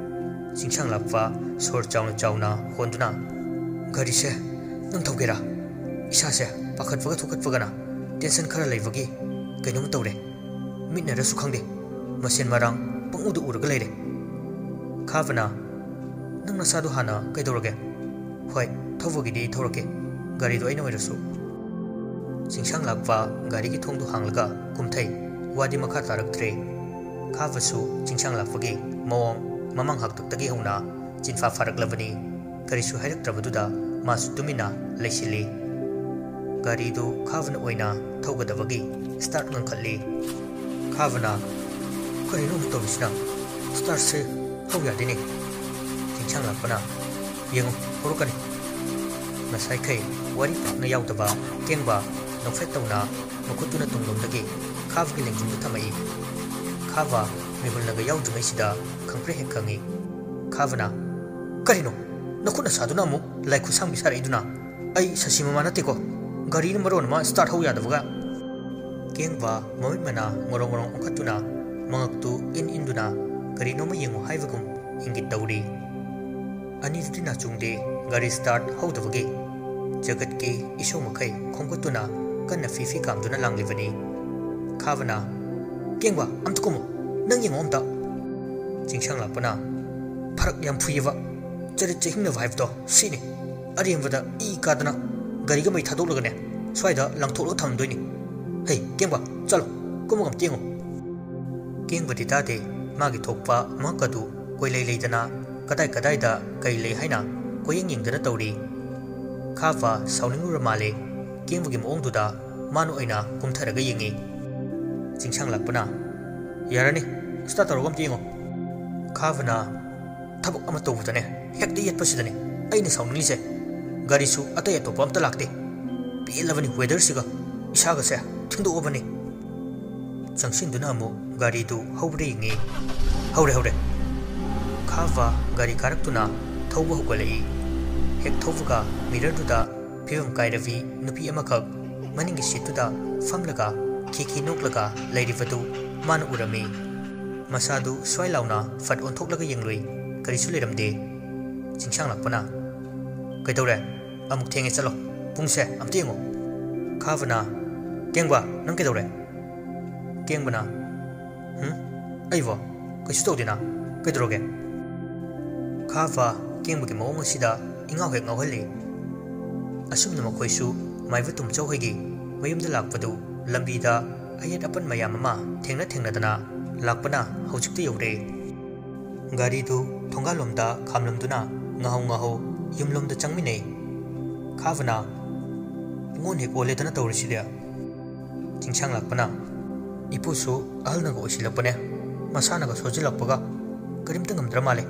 ꯆꯤꯡꯁꯥꯡ ꯂꯥꯛꯄ ꯁꯣꯔ ꯆꯥꯎꯅ ꯆꯥꯎꯅ ꯍꯣꯟꯗꯨꯅ, "ꯒꯥꯔꯤꯁꯦ ꯅꯪ ꯊꯧꯒꯦꯔꯥ? ꯏꯁꯥꯁꯦ ꯄꯥꯈꯠꯄꯒ ꯊꯨꯀꯠꯄꯒꯅ ꯇꯦꯟꯁꯟ ꯈꯔ ꯂꯩꯕꯒꯤ ꯀꯩꯅꯣꯝ ꯇꯧꯔꯦ꯫ ꯃꯤꯠꯅꯔꯁꯨ ꯈꯪꯗꯦ, ꯃꯁꯦꯟ ꯃꯔꯥꯡ ꯄꯪꯎꯗ ꯎꯔꯒ ꯂꯩꯔꯦ꯫" ꯈꯥꯕꯅ, "ꯅꯪ ꯅꯁꯥꯗꯣ ꯍꯥꯟꯅ ꯀꯩꯗꯧꯔꯒꯦ?" "ꯍꯣꯏ, ꯊꯧꯕꯒꯤꯗꯤ ꯊꯧꯔꯛꯀꯦ, ꯒꯥꯔꯤꯗꯣ ꯑꯩꯅ ꯑꯣꯏꯔꯁꯨ꯫" ꯆꯤꯡꯁꯥꯡ ꯂꯥꯛꯄ ꯒꯥꯔꯤꯒꯤ ꯊꯣꯡꯗꯨ ꯍꯥꯡꯂꯒ ꯀꯨꯝꯊꯩ꯫ ꯋꯥꯗꯤ ꯃꯈꯥ ꯇꯥꯔꯛꯇ꯭ꯔꯦ꯫ ꯈꯥꯕꯁꯨ ꯆꯤꯡꯁꯥꯡ ꯂꯥꯛꯄꯒꯤ ꯃꯑꯣꯡ ꯃꯃꯥꯡ ꯍꯥꯛꯇꯛꯇꯒꯤ ꯍꯧꯅ ꯆꯤꯟꯐꯥ ꯐꯥꯔꯛꯂꯕꯅꯤ꯫ ꯀꯔꯤꯁꯨ ꯍꯥꯏꯔꯛꯇ꯭ꯔꯕꯗꯨꯗ ꯃꯥꯁꯨ ꯇꯨꯃꯤꯟꯅ ꯂꯩꯁꯤꯜꯂꯤ꯫ ꯒꯥꯔꯤꯗꯨ ꯈꯥꯕꯅ ꯑꯣꯏꯅ ꯊꯧꯒꯗꯕꯒꯤ ꯁ꯭ꯇꯥꯔꯠ ꯉꯪꯈꯠꯂꯤ꯫ ꯈꯥꯕꯅ, "ꯀꯔꯤꯅꯣ ꯑꯃꯨꯛ ꯇꯧꯔꯤꯁꯤꯅ? ꯁ꯭ꯇꯥꯔꯠꯁꯦ ꯍꯧ ꯌꯥꯗꯦꯅꯦ꯫" ꯆꯤꯡꯁꯥꯡ ꯂꯥꯛꯄꯅ, "ꯌꯦꯡꯉꯨ, ꯍꯧꯔꯛꯀꯅꯤ꯫" ꯉꯁꯥꯏꯈꯩ ꯋꯥꯔꯤ ꯄꯥꯛꯅ ꯌꯥꯎꯗꯕ ꯀꯦꯡꯕ ꯅꯣꯛꯐꯦꯠ ꯇꯧꯅ ꯃꯈꯨꯠꯇꯨꯅ ꯇꯨꯡꯂꯣꯝꯗꯒꯤ ꯈꯥꯕꯒꯤ ꯂꯦꯡꯖꯨꯝꯗ ꯊꯝꯃꯛꯏ꯫ ꯈꯥꯕ ꯃꯤꯍꯨꯜꯅꯒ ꯌꯥꯎꯗ꯭ꯔꯤꯉꯩꯁꯤꯗ ꯈꯪꯄ꯭ꯔꯦꯛ ꯍꯦꯛ ꯈꯪꯉꯤ꯫ ꯈꯥꯕꯅ, "ꯀꯔꯤꯅꯣ? ꯅꯈꯨꯠ ꯅꯁꯥꯗꯨꯅ ꯑꯃꯨꯛ ꯂꯥꯏ ꯈꯨꯠꯁꯥꯡꯕꯤ ꯁꯥꯔꯛꯏꯗꯨꯅ? ꯑꯩ ꯁꯁꯤ ꯃꯃꯥ ꯅꯠꯇꯦꯀꯣ꯫ ꯒꯥꯔꯤꯅ ꯃꯔꯣꯟ ꯑꯃ start ꯍꯧ ꯌꯥꯗꯕꯒ꯫" ꯀꯦꯡꯕ ꯃꯃꯤꯠ ꯃꯅꯥ ꯉꯣꯔꯣꯡ ꯉꯣꯔꯣꯡ ꯑꯣꯟꯈꯠꯇꯨꯅ ꯃꯉꯛꯇꯨ ꯏꯟ ꯏꯟꯗꯨꯅ ꯀꯔꯤꯅꯣꯃ ꯌꯦꯡꯉꯨ ꯍꯥꯏꯕꯒꯨꯝ ꯏꯪꯒꯤꯠ ꯇꯧꯔꯤ꯫ ꯑꯅꯤꯗꯨꯗꯤ ꯅꯥꯆꯨꯡꯗꯦ ꯒꯥꯔꯤ start ꯍꯧꯗꯕꯒꯤ꯫ ꯖꯒꯠꯀꯤ ꯏꯁꯧ ꯃꯈꯩ ꯈꯣꯝꯒꯠꯇꯨꯅ ꯀꯟꯅ ꯐꯤ ꯐꯤ ꯀꯥꯝꯗꯨꯅ ꯂꯥꯡꯂꯤꯕꯅꯤ꯫ ꯈꯥꯕꯅ, "ꯀꯦꯡꯕ, ꯑꯝꯇ ꯀꯨꯝꯃꯨ, ꯅꯪ ꯌꯦꯡꯉꯣ ꯑꯝꯇ꯫" ꯆꯤꯡꯁꯥꯡ ꯂꯥꯛꯄꯅ, "ꯐꯔꯛ ꯌꯥꯝ ꯐꯨꯏꯌꯦꯕ, ꯆꯔꯤꯠ ꯆꯍꯤꯡꯅꯕ ꯍꯥꯏꯕꯗꯣ ꯁꯤꯅꯤ꯫ ꯑꯔꯦꯝꯕꯗ ꯏ ꯀꯥꯗꯅ ꯒꯥꯔꯤꯒ ꯃꯩ ꯊꯥꯗꯣꯛꯂꯒꯅꯦ ꯁ꯭ꯋꯥꯏꯗ ꯂꯪꯊꯣꯛꯂꯒ ꯊꯝꯗꯣꯏꯅꯤ꯫ ꯍꯩ, ꯀꯦꯡꯕ, ꯆꯠꯂꯣ, ꯀꯨꯝꯃꯒ ꯑꯝꯇ ꯌꯦꯡꯉꯨ꯫" ꯀꯦꯡꯕꯗꯤ ꯇꯥꯗꯦ꯫ ꯃꯥꯒꯤ ꯊꯣꯛꯄ ꯃꯍꯥꯛ ꯑꯗꯨ ꯀꯣꯏꯂꯩ ꯂꯩꯗꯅ ꯀꯗꯥꯏ ꯀꯗꯥꯏꯗ ꯀꯩ ꯂꯩ ꯍꯥꯏꯅ ꯀꯣꯏꯌꯦꯡ ꯌꯦꯡꯗꯅ ꯇꯧꯔꯤ꯫ ꯈꯥꯕ ꯁꯥꯎꯅꯤꯡꯂꯨꯔ ꯃꯥꯜꯂꯦ꯫ ꯀꯦꯡꯕꯒꯤ ꯃꯑꯣꯡꯗꯨꯗ ꯃꯥꯅ ꯑꯣꯏꯅ ꯀꯨꯝꯊꯔꯒ ꯌꯦꯡꯉꯤ꯫ ꯆꯤꯡꯁꯥꯡ ꯂꯥꯛꯄꯅ, "ꯌꯥꯔꯅꯤ, start ꯇꯧꯔꯒ ꯑꯝꯇ ꯌꯦꯡꯉꯣ꯫" ꯈꯥꯕꯅ, "ꯊꯕꯛ ꯑꯃ ꯇꯧꯕꯗꯅꯦ ꯍꯦꯛꯇ ꯌꯦꯠꯄꯁꯤꯗꯅꯦ ꯑꯩꯅ ꯁꯥꯎꯅꯤꯡꯂꯤꯁꯦ꯫ ꯒꯥꯔꯤꯁꯨ ꯑꯇꯩ ꯑꯇꯣꯞꯄ ꯑꯝꯇ ꯂꯥꯛꯇꯦ꯫ ꯄꯦꯜꯂꯕꯅꯤ weather ꯁꯤꯒ, ꯏꯁꯥꯒꯁꯦ ꯊꯤꯟꯗꯣꯛꯑꯕꯅꯤ꯫" ꯆꯪꯁꯤꯟꯗꯨꯅ ꯑꯃꯨꯛ ꯒꯥꯔꯤꯗꯨ ꯍꯧꯕ꯭ꯔꯥ ꯌꯦꯡꯉꯤ꯫ ꯍꯧꯔꯦ, ꯍꯧꯔꯦ꯫ ꯈꯥꯕ ꯒꯥꯔꯤ ꯀꯥꯔꯛꯇꯨꯅ ꯊꯧꯕ ꯍꯧꯒꯠꯂꯛꯏ꯫ ꯍꯦꯛ ꯊꯧꯕꯒ mirror ꯗꯨꯗ ꯐꯤꯕꯝ ꯀꯥꯏꯔꯕꯤ ꯅꯨꯄꯤ ꯑꯃꯈꯛ ꯃꯅꯤꯡꯒꯤ seat ꯇꯨꯗ ꯐꯝꯂꯒ ꯈꯤꯈꯤ ꯅꯣꯛꯂꯒ ꯂꯩꯔꯤꯕꯗꯨ ꯃꯥꯅ ꯎꯔꯝꯃꯤ꯫ ꯃꯁꯥꯗꯨ ꯁ꯭ꯋꯥꯏ ꯂꯥꯎꯅ ꯐꯠ ꯑꯣꯟꯊꯣꯛꯂꯒ ꯌꯦꯡꯂꯨꯏ꯫ ꯀꯔꯤꯁꯨ ꯂꯩꯔꯝꯗꯦ꯫ ꯆꯤꯡꯁꯥꯡ ꯂꯥꯛꯄꯅ, "ꯀꯩꯗꯧꯔꯦ? ꯑꯃꯨꯛ ꯊꯦꯡꯉꯦ, ꯆꯠꯂꯣ꯫ ꯄꯨꯡꯁꯦ ꯑꯝꯇ ꯌꯦꯡꯉꯣ꯫" ꯈꯥꯕꯅ, "ꯀꯦꯡꯕ, ꯅꯪ ꯀꯩꯗꯧꯔꯦ?" ꯀꯦꯡꯕꯅ, "ꯍꯨꯝ? ꯑꯩꯕꯣ? ꯀꯩꯁꯨ ꯇꯧꯗꯦꯅ꯫ ꯀꯩꯗꯧꯔꯒꯦ?" ꯈꯥꯕ ꯀꯦꯡꯕꯒꯤ ꯃꯑꯣꯡ ꯑꯁꯤꯗ ꯏꯉꯥꯎ ꯍꯦꯛ ꯉꯥꯎꯍꯜꯂꯤ꯫ ꯑꯁꯨꯝꯅ ꯃꯈꯣꯏꯁꯨ ꯃꯥꯏꯕ ꯇꯨꯝꯆꯧ ꯍꯣꯏꯒꯤ ꯃꯌꯨꯝꯗ ꯂꯥꯛꯄꯗꯨ ꯂꯝꯕꯤꯗ ꯑꯌꯦꯠ ꯑꯄꯟ ꯃꯌꯥꯝ ꯑꯃ ꯊꯦꯡꯅ ꯊꯦꯡꯅꯗꯅ ꯂꯥꯛꯄꯅ ꯍꯧꯖꯤꯛꯇ ꯌꯧꯔꯦ꯫ ꯒꯥꯔꯤꯗꯨ ꯊꯣꯡꯒꯥꯜꯂꯣꯝꯗ ꯈꯥꯝꯂꯝꯗꯨꯅ ꯉꯥꯍꯧ ꯉꯥꯍꯧ ꯌꯨꯝꯂꯣꯝꯗ ꯆꯪꯃꯤꯟꯅꯩ꯫ ꯈꯥꯕꯅ, "ꯄꯨꯡꯑꯣꯟ ꯍꯦꯛ ꯑꯣꯜꯂꯦꯗꯅ ꯇꯧꯔꯤꯁꯤꯗꯤ꯫" ꯆꯤꯡꯁꯥꯡ ꯂꯥꯛꯄꯅ, "ꯏꯄꯨꯁꯨ ꯑꯍꯜꯅꯒ ꯑꯣꯏꯁꯤꯜꯂꯛꯄꯅꯦ, ꯃꯁꯥꯅꯒ ꯁꯣꯟꯖꯤꯜꯂꯛꯄꯒ ꯀꯔꯤꯝꯇ ꯉꯝꯗ꯭ꯔ ꯃꯥꯜꯂꯦ,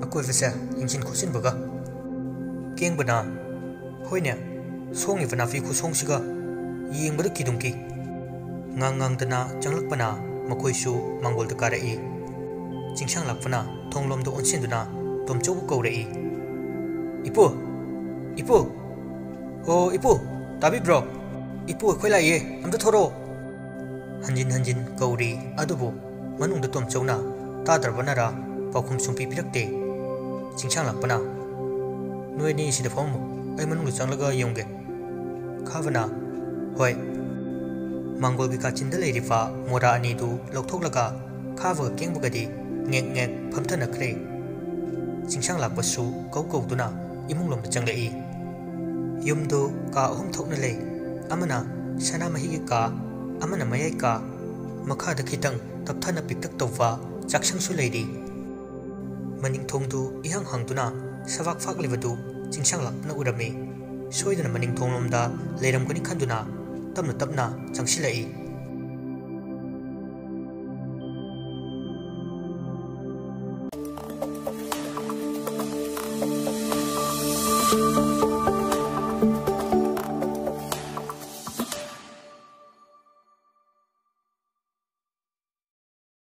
ꯑꯀꯣꯏꯕꯁꯦ ꯌꯦꯡꯁꯤꯟ ꯈꯣꯠꯆꯤꯟꯕꯒ꯫" ꯀꯦꯡꯕꯅ, ꯍꯣꯏꯅꯦ, ꯁꯣꯡꯉꯤꯕ ꯅꯥꯄꯤ ꯈꯨꯁꯣꯡꯁꯤꯒ ꯌꯦꯡꯕꯗ ꯀꯤꯗꯨꯝ ꯀꯤ꯫ ꯉꯥꯡ ꯉꯥꯡꯗꯅ ꯆꯪꯂꯛꯄꯅ ꯃꯈꯣꯏꯁꯨ ꯃꯥꯡꯒꯣꯜꯗ ꯀꯥꯔꯛꯏ꯫ ꯆꯤꯡꯁꯥꯡ ꯂꯥꯛꯄꯅ ꯊꯣꯡꯂꯣꯝꯗ ꯑꯣꯟꯁꯤꯟꯗꯨꯅ ꯇꯣꯝꯆꯧꯕꯨ ꯀꯧꯔꯛꯏ꯫ "ꯏꯄꯨ! ꯏꯄꯨ! ꯑꯣ ꯏꯄꯨ, ꯇꯥꯕꯤꯕ꯭ꯔꯣ? ꯏꯄꯨ, ꯑꯩꯈꯣꯏ ꯂꯥꯛꯏꯌꯦ, ꯑꯝꯇ ꯊꯣꯔꯛꯑꯣ!" ꯍꯟꯖꯤꯟ ꯍꯟꯖꯤꯟ ꯀꯧꯔꯤ, ꯑꯗꯨꯕꯨ ꯃꯅꯨꯡꯗ ꯇꯣꯝꯆꯧꯅ ꯇꯥꯗ꯭ꯔꯕꯅꯔ ꯄꯥꯎꯈꯨꯝ ꯁꯨꯡꯄꯤ ꯄꯤꯔꯛꯇꯦ꯫ ꯆꯤꯡꯁꯥꯡ ꯂꯥꯛꯄꯅ, "ꯅꯣꯏ ꯑꯅꯤ ꯁꯤꯗ ꯐꯝꯃꯝꯃꯨ, ꯑꯩ ꯃꯅꯨꯡꯗ ꯆꯪꯂꯒ ꯌꯦꯡꯒꯦ꯫" ꯈꯥꯕꯅ, "ꯍꯣꯏ꯫" ꯃꯥꯡꯒꯣꯜꯒꯤ ꯀꯥꯆꯤꯟꯗ ꯂꯩꯔꯤꯕ ꯃꯣꯔꯥ ꯑꯅꯤꯗꯨ ꯂꯧꯊꯣꯛꯂꯒ ꯈꯥꯕꯒ ꯀꯦꯡꯕꯒꯗꯤ ꯉꯦꯛ ꯉꯦꯛ ꯐꯝꯊꯅꯈ꯭ꯔꯦ꯫ ꯆꯤꯡꯁꯥꯡ ꯂꯥꯛꯄꯁꯨ ꯀꯧ ꯀꯧꯗꯨꯅ ꯏꯃꯨꯡꯂꯣꯝꯗ ꯆꯪꯂꯛꯏ꯫ ꯌꯨꯝꯗꯨ ꯀꯥ ꯑꯍꯨꯝ ꯊꯣꯛꯅ ꯂꯩ꯫ ꯑꯃꯅ ꯁꯅꯥꯃꯍꯤꯒꯤ ꯀꯥ, ꯑꯃꯅ ꯃꯌꯥꯏ ꯀꯥ, ꯃꯈꯥꯗ ꯈꯤꯇꯪ ꯇꯞꯊꯅ ꯄꯤꯛꯇꯛ ꯇꯧꯕ ꯆꯥꯛꯁꯪꯁꯨ ꯂꯩꯔꯤ꯫ ꯃꯅꯤꯡ ꯊꯣꯡꯗꯨ ꯏꯍꯥꯡ ꯍꯥꯡꯗꯨꯅ ꯁꯕꯥꯛ ꯐꯥꯛꯂꯤꯕꯗꯨ ꯆꯤꯡꯁꯥꯡ ꯂꯥꯛꯄꯅ ꯎꯔꯝꯃꯤ꯫ ꯁꯣꯏꯗꯅ ꯃꯅꯤꯡ ꯊꯣꯡꯂꯣꯝꯗ ꯂꯩꯔꯝꯒꯅꯤ ꯈꯟꯗꯨꯅ ꯇꯞꯅ ꯇꯞꯅ ꯆꯪꯁꯤꯜꯂꯛꯏ꯫